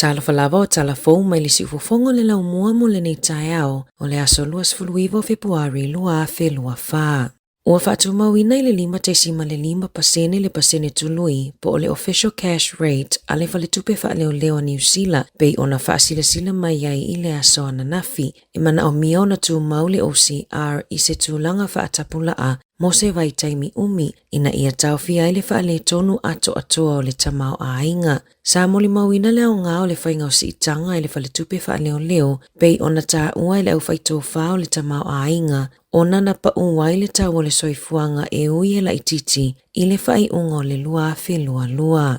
Talofa lava o tala fou mai le siufofoga o le laumua mo lenei taeao o le aso 29 o Fepuari 2024. Ua faatumauina i le 5.5% le pasene tului po o le official cash rate a le Faletupe Faaleoleo a Niu Sila pei ona faasilasila mai ai i le aso ananafi. E manaomia ona tumau le OCR i se tulaga faatapulaa mo se vaitaimi umi ina ia taofia ai le faaletonu atoatoa o le tamaoaiga. Sa molimauina le aoga o le faiga o siitaga i le Faletupe Faaleoleo pei ona taua e le aufaitofa o le tamaoaiga ona na pau ai le tau o le soifuaga e ui e laitiiti i le faaiuga o le 2022.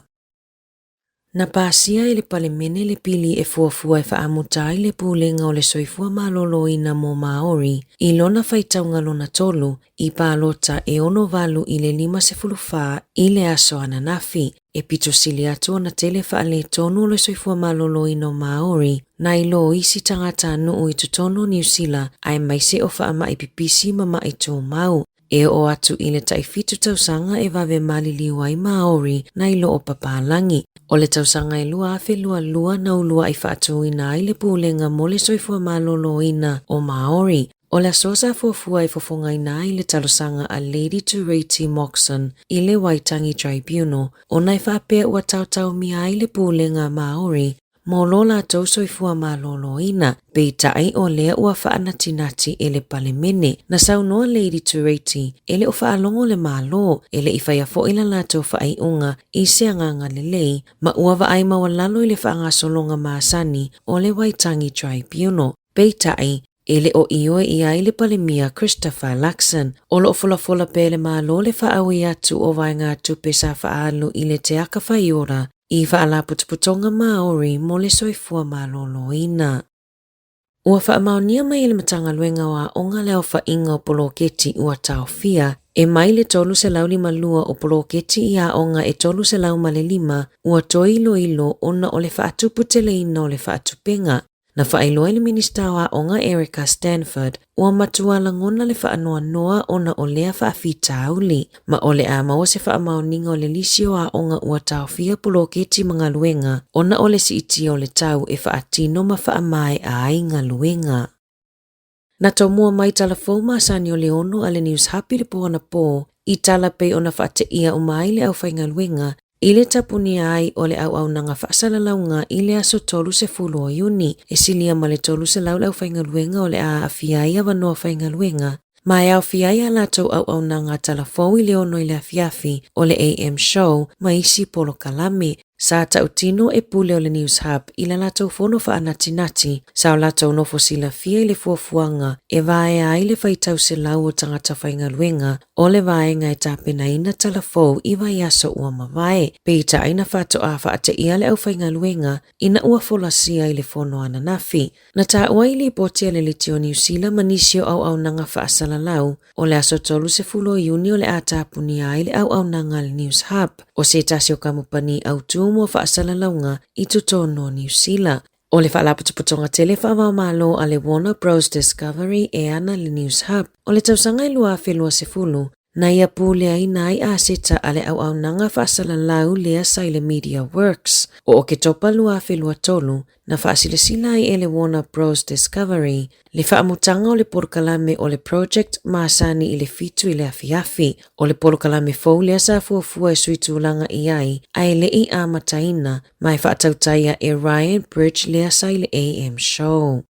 Na pasia e le Palemene le pili e fuafua e faamuta ai le Pulega o le Soifua Maloloina mo Māori i lona faitauga lona tolu i palota e 68 i le 54 i le aso ananafi, e pito sili atu ona tele faaletonu o le soifua maloloina o Māori nai lo isi tagatanuu i totonu o Niu Sila aemaise o faamai pipisi ma ma'i tumau. E oo atu i le tai-fitu tausaga e vave maliliu ai Māori nai lo o papalagi. O le tausaga e 2022 na uluai faatuina ai le Pulega mo le Soifua Maloloina o Māori. O le aso sa fuafua e fofogaina ai le talosaga a Lady Tureiti Moxon i le Waitangi Tribunal ona e faapea ua taotaomia ai le Pulega Māori mo lo latou soifua maloloina, peitai o lea ua faanatinati e le Palemene. Na saunoa Lady Tureiti e le o faalogo le Malo e le i faia foi la latou faaiuga i se agaga lelei ma ua vaai maualalo i le faagasologa masani o le Waitangi Tribunal. Peitai, e le o ioe i ai le Palemia Christopher Luxon. O lo o folafola pea e le Malo le faaui atu o vaegatupe sa faaalu i le Teaka Whaiora i Faalapotopotoga Māori mo le Soifua Maloloina. Ua faamaonia mai e le Matagaluega o Aoga le aofaiga o poloketi ua taofia e mai le 352 o poloketi i aoga e 305 ua toe iloilo ona o le faatuputeleina o le faatupega. Na faailoa e le Minisita o Aoga Erica Stanford, ua matua lagona le faanoanoa ona o lea faafitauli, ma o le a maua se faamaoniga o le lisi o aoga ua taofia poloketi ma galuega ona o le siitia o le tau e faatino ma faamaea ai galuega. Na tomua mai tala fou masani o le 6 a le News Hub i le po anapō i tala pei ona faateia uma ai le aufaigaluega i le tapunia ai o le auaunaga faasalalauga i le aso 30 o Iuni, e silia ma le 300 le aufaigaluega o le a aafia ai avanoa faigaluega, ma e aofia ai a latou auaunaga tala fou i le 6 i le afiafi o le AM Show ma isi polokalame. Sa tautino e pule o le News Hub i la latou fono faanatinati, sa o latou nofo silafia i le fuafuaga e vaea ai le faitau selau o tagata faigaluega o le vaega e tapenaina tala fou i vaiaso ua mavae. Peitai na faatoa faateia le aufaigaluega ina ua folasia i le fono ananafi. Na taua i lipoti a le Leti o Niu Sila ma nisi o auaunaga faasalalau o le aso 30 o Iuni o le a tapunia ai le auaunaga a le News Hub, o se tasi o kamupani autū mo faasalalauga i totonu o Niu Sila. O le Faalapotopotoga Tele Faavaomalo a le Warner Bros Discovery e ana le News Hub o le tausaga e 2020, na ia puleaina ai aseta a le auaunaga faasalalau lea sa i le Media Works. O Oketopa 2023, na faasilasila ai e le Warner Bros Discovery le faamutaga o le polokalame o le Project Masani i le 7 i le afiafi. O le polokalame fou lea sa fuafua e sui tulaga i ai ae le i amataina ma e faatautaia e Ryan Bridge lea sa i le AM Show.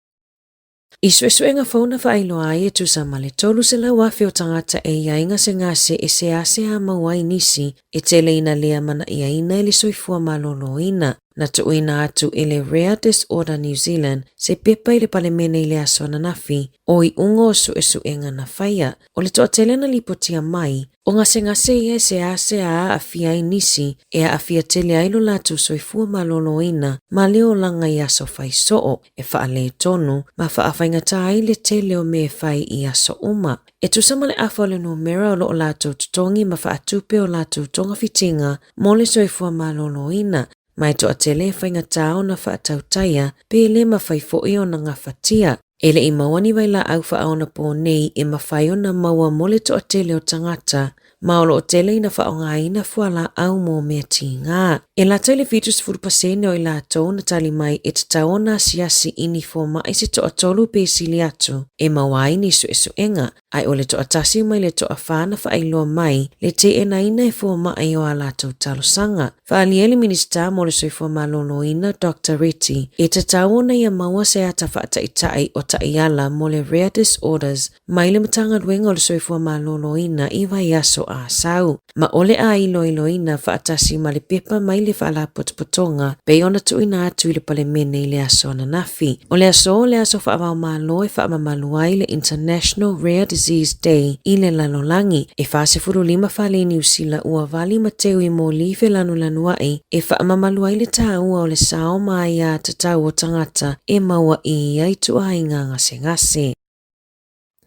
I suesuega fou na faailoa ai e tusa ma le 300,000 o tagata e i ai gasegase e seasea mau ai nisi e tele ina lea manaiaina i le soifua maloloina. Na tuuina atu e le Rare Disorder New Zealand se pepa i le Palemene i le aso ananafi o iuga o suesuega na faia. O le toatele na lipotia mai, o gasegase ia e seasea aafia ai nisi e aafia tele ai lo latou soifua maloloina ma le olaga i aso fai soo, e faaletonu ma faafaigata ai le tele o mea e fai i aso uma. E tusa ma le afa o le numera o lo o latou totogi ma faatupe o latou togafitiga mo le soifua maloloina, ma e toatele e faigata ona faatautaia pe le mafai foi ona gafatia. E le i maua ni vailaau faaonaponei e mafai ona maua mo le toatele o tagata. ma o lo o tele ina faaaogaina fualaau mo mea tiga. E lata i le 70% o i latou na tali mai e tatau ona asiasi i ni fomai se toatolu pe sili atu e maua ai ni suesuega, ae o le toatasi mai le toafa na faailoa mai le teenaina e fomai o a latou talosaga. Faaalia le Minisita mo le Soifua Maloloina Doctor Reti e tatau ona ia maua se ata faataitai o taiala mo le Rare Disorders mai le Matagaluega o le Soifua Maloloina i vaiaso a sau, ma o le a iloiloina faatasi ma le pepa mai le Faalapotopotoga pei ona tuuina atu i le Palemene i le aso ananafi. O le aso o le aso faava-o-Malo e faamamalu ai le International Rare Disease Day i le lalolagi. E 45 fale i Niu Sila ua vali ma teu i moli felanulanuai e faamamalu ai le taua o le sao ma aia tatau o tagata e maua i ia ituaiga gasegase.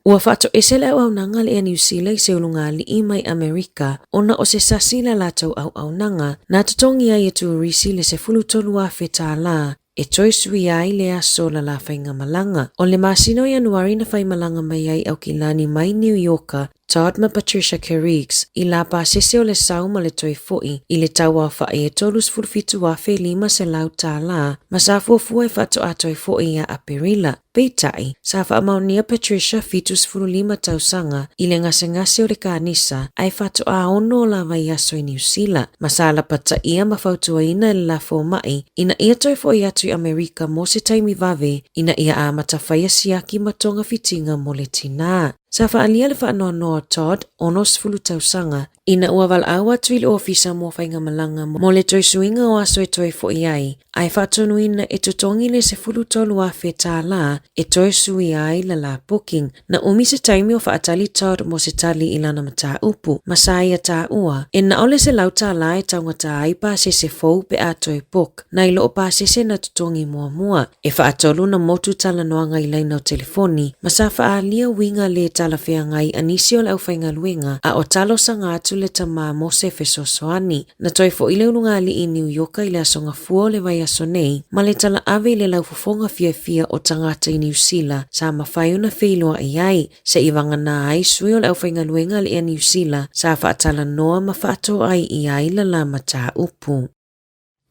Ua faatoese le auaunaga a le Air New Sila i se ulugalii mai Amerika ona o se sasi i la latou auaunaga na totogi ai e turisi le $13,000 e toe suia ai le aso o la la faigamalaga. O le masina o Ianuari na faimalaga mai ai Aukilani mai Niu Ioka Todd ma Patricia Carriggs i la pasese o le sau ma le toe fo'i i le tauaofa'i e $37,500 ma sa fuafua e faatoa toe fo'i ia Aperila. Peitai, sa faamaonia Patricia 75 tausaga i le gasegase o le kanisa ae faatoa ono o la vaiaso i Niu Sila, ma sa lapataia ma fautuaina e le la fomai ina ia toe fo'i atu i Amerika mo se taimi vave ina ia amata faia siaki ma togafitiga mo le tinā. Sa faaalia le faanoanoa o Todd, 60 tausaga, ina ua valaau atu i le ofisa mo faigamalaga mo le toe suiga o aso e toe fo'i ai, ae faatonuina e totogi le $13,000 e toe suia ai la la booking. Na umi se taimi o faatali Todd mo se tali i lana mataupu, ma sa ia taua, e na o le $100 e taugata ai pasese fou pe a toe book, nai loo pasese na totogi muamua. E faatolu na motu talanoaga i laina o telefoni, ma sa faaalia uiga le talafeagai a nisi o le aufaigaluega a o talosaga atu le tama mo se fesoasoani. Na toe fo'i le ulugalii i Niu Ioka i le aso Gafua o le vaiaso nei ma le talaave i le laufofoga fiafia o tagata i Niu Sila sa mafai ona feiloai ai, se'i vagana ai sui o le aufaigaluega a le Ea Niu Sila sa faatalanoa ma faatoai i ai la la mataupu.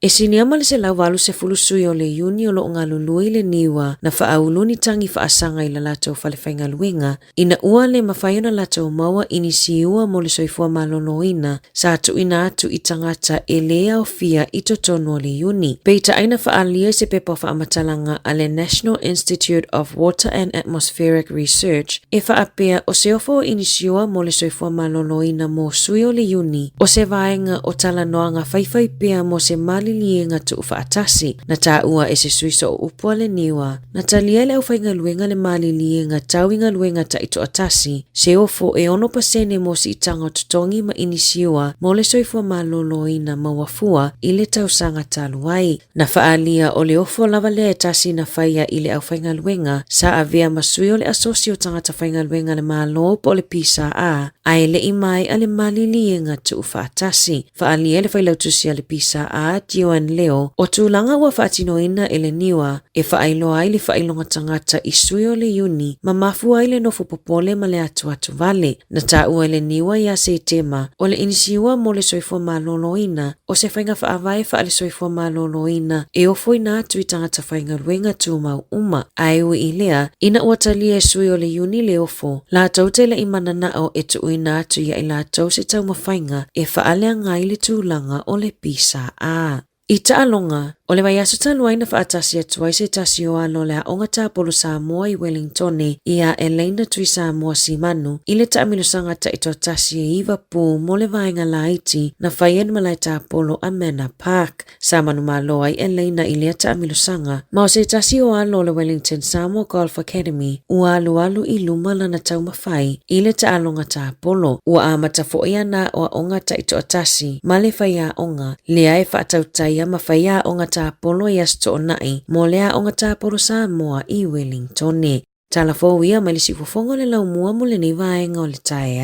E sinia ma le 180 sui o le iuni o lo o galulue i le niua na faaulu ni tagi faasaga i la latou fale faigaluega ina ua le mafai ona latou maua i ni siua mo le soifua maloloina sa tuuina atu i tagata e lē aofia i totonu o le iuni. Peitai na faaalia i se pepa o faamatalaga a le National Institute of Water and Atmospheric Research e faapea o se ofo o inisiua mo le soifua maloloina mo sui o le iuni o se vaega o talanoaga faifai pea mo se maliliega tuufaatasi na taua e se sui sooupu a le niua na talia e le aufaigaluega le maliliega tau i galuega taitoatasi se ofo e 6% mo siitaga o totogi ma inisiua mo le soifua maloloina maua fua i le tausaga talu ai. Na faaalia o le ofo lava lea e tasi na faia i le aufaigaluega sa avea ma sui o le Asosi o Tagata Faigaluega a le Malo po o le PSA, ae le i maea le maliliega tuufaatasi. Faaalia e le Failautusi a le PSA, Joan Leo, o tulaga ua faatinoina e le NIUA e faailoa ai le faailoga tagata i sui o le iuni ma mafua ai le nofo popole ma le atuatu vale. Na taua e le NIUA ia Setema o le inisiua mo le soifua maloloina o se faiga faavae faale-soifua maloloina e ofoina atu i tagata faigaluega tumau uma. Ae ui i lea, ina ua talia e sui o le iuni le ofo, latou te le i mananao e tuuina atu ia i latou se taumafaiga e faaleaga ai le tulaga o le PSA. I taaloga, o le vaiaso talu ai na faatasi atu ai se tasi o alo o le Aoga Tapolo Samoa i Welingtone iā Elaina Tuisamoa Simanu i le taamilosaga taitoatasi e iva pū mo le vaega laiti na faia i le malae tapolo a Manor Park. Sa manumalo ai Elaina i lea taamilosaga ma o se tasi o alo o le Wellington Samoa Golf Academy ua alualu i luma lana taumafai i le taaloga tapolo. Ua amata foi ana aoaoga taitoatasi ma le faiaoga lea e faatautaia ma faiaoga tapolo i Aso Toonai mo le Aoga Tapolo Samoa i Welingtone. Tala fou ia mai le siufofoga o le laumua mo lenei vaega o le taeao.